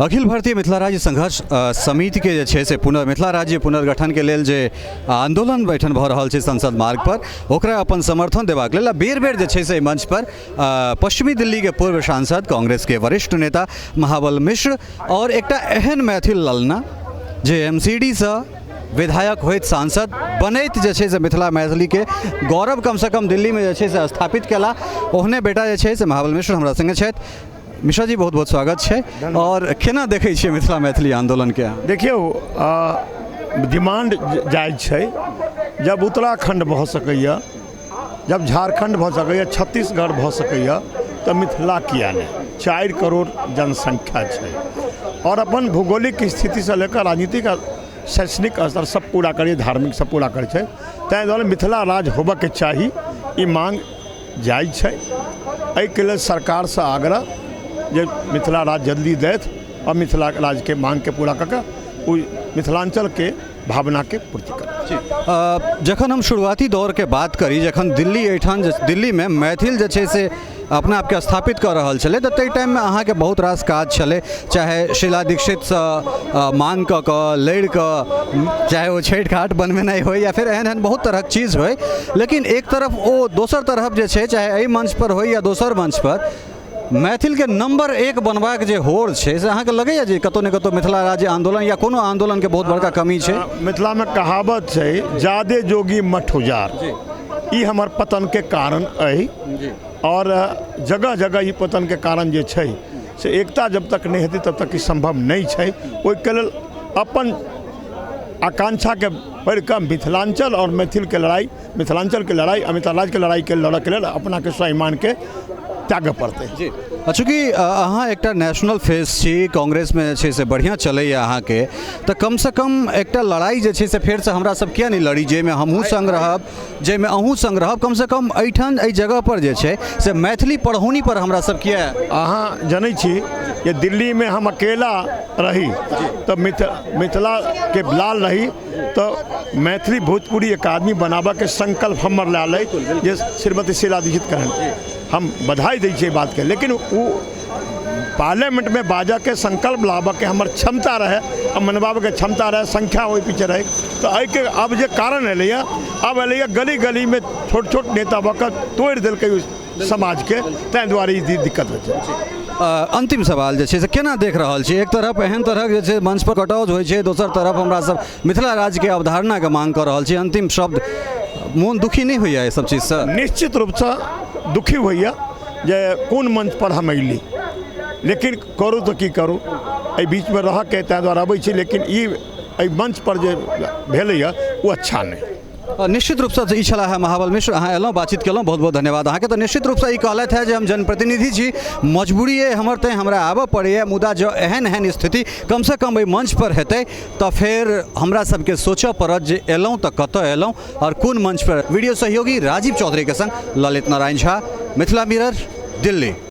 अखिल भारतीय मिथिला राज्य संघर्ष समितिके जे छै से पुनः मिथिला राज्य पुनर्गठनके लेल जे आंदोलन एहिठाम भऽ रहल छै संसद मार्ग पर, ओकरा अपन समर्थन देबाक लेल आ बेर बेर जे छै से एहि मंच पर पश्चिमी दिल्लीके पूर्व सांसद, कांग्रेसके वरिष्ठ नेता महाबल मिश्र और एकटा एहन मैथिल ललना जे MCD सँ विधायक होइत सांसद बनैत जे छै से मिथिला मैथिलीके गौरव कमसँ कम दिल्लीमे जे छै से स्थापित कयला, ओहने बेटा जे छै से महाबल मिश्र हमरा सङ्गे छथि। मिश्रा जी, बहुत बहुत स्वागत छै। और केना देखै छियै मिथिला मैथिली आंदोलनके? देखियौ, डिमांड जायज छै। जब उत्तराखंड भऽ सकैए, जब झारखंड भऽ सकैए, छत्तीसगढ़ भऽ सकैए, तऽ मिथिला किया नहि? 4 करोड़ जनसंख्या छै और अपन भौगोलिक स्थितिसँ लऽ कऽ राजनीतिक, शैक्षणिक स्तर सब पूरा करै, धार्मिक सब पूरा करै छै। ताहि दुआरे मिथिला राज्य होबऽके चाही, ई मांग जायज छै। एहिके लेल सरकारसँ आग्रह जे मिथिला राज्य जल्दी देथि आओर मिथिला राज्यके मांगके पूरा कऽ कऽ ओ मिथिलाञ्चलके भावनाके पूर्ति करथि। जखन हम शुरुआती दौरके बात करी, जखन दिल्ली एहिठाम दिल्लीमे मैथिल जे छै से अपना आपके स्थापित कऽ रहल छलै, तऽ ताहि टाइममे अहाँके बहुत रास काज छलै, चाहे शीला दीक्षितसँ मांग कऽ कऽ लड़ि कऽ, चाहे ओ छठि घाट बनबेनाइ होइ या फेर एहन एहन बहुत तरहक चीज होइ। लेकिन एक तरफ ओ, दोसर तरफ जे छै, चाहे एहि मंचपर होइ या दोसर मंचपर, मैथिलके नंबर 1 बनबाक जे होड़ छै, से अहाँके लगैए जे कतहु ने कतहु मिथिला राज्य आन्दोलन या कोनो आन्दोलनके बहुत बड़का कमी छै? मिथिलामे कहावत छै, जादे जोगी मठ उजार। ई हमर पतनके कारण अइ और जगह जगह ई पतनके कारण जे छै से एकता जब तक नहि हेतै तब तक ई सम्भव नहि छै। ओहिके लेल अपन आकांक्षाके बढ़िकऽ मिथिलाञ्चल और मैथिलके लड़ाइ, मिथिलाञ्चलके लड़ाइ आ मिथिला राज्यके लड़ाइके लड़ऽके लेल अपनाके स्वाभिमानके त्यागऽ पड़तै। जी, चूँकि अहाँ एकटा नेशनल फेस छी, कांग्रेसमे जे छै से बढ़िआँ चलैए अहाँके, तऽ कमसँ कम एकटा लड़ाइ जे छै से फेरसँ हमरा सब किया नहि लड़ी, जाहिमे हमहूँ सङ्ग रहब, जाहिमे अहूँ सङ्ग रहब? कमसँ कम एहिठाम एहि जगहपर जे छै से मैथिली पढ़ौनी पर हमरा सब किया? अहाँ जनै छी जे दिल्लीमे हम अकेला रही तऽ मिथिलाके लाल रही, तऽ मैथिली भोजपुरी अकादमी बनाबऽके संकल्प हमर लाल अइ जे श्रीमती शीला दीक्षित कहन, हम बधाई दै छियै बातके, लेकिन ओ पार्लियामेंटमे बाजऽके संकल्प लाबऽके हमर क्षमता रहै आ मनबाबऽके क्षमता रहै, संख्या ओहि पीछे रहै, तऽ एहिके आब जे कारण एलैए, आब एलैए गली गलीमे छोट छोट नेता भऽ कऽ तोड़ि देलकै ओहि समाजके, ताहि दुआरे ई दिक्कत होइ छै। अंतिम सवाल जे छै से केना देख रहल छी, एक तरफ एहन तरहक जे छै मंच पर कटौज होइ छै, दोसर तरफ हमरा सब मिथिला राज्यके अवधारणाके मांग कऽ रहल छी, अंतिम शब्द, मोन दुखी नहि होइए एहि सब चीजसँ? निश्चित रूपसँ दुखी होइए जे कोन मंच पर हम अयली, लेकिन करू तऽ की करू, एहि बीचमे रहऽके ताहि दुआरे अबै छी, लेकिन ई एहि मंच पर जे भेलैए ओ अच्छा नहि। निश्चित रूपसँ ई छलाह है महाबल मिश्र। अहाँ एलहुँ, बातचीत केलहुँ, बहुत बहुत धन्यवाद अहाँके। तऽ निश्चित रूपसँ ई कहलथि है जे हम जनप्रतिनिधि छी, मजबूरी अइ हमर, तैँ हमरा आबऽ पड़ैए, मुदा जँ एहन एहन स्थिति कमसँ कम एहि मंच पर हेतै तऽ फेर हमरा सबके सोचऽ पड़त जे एलहुँ तऽ कतऽ एलहुँ आओर कोन मंच पर। वीडियो सहयोगी राजीव चौधरीके संग ललित नारायण झा, मिथिला मिरर, दिल्ली।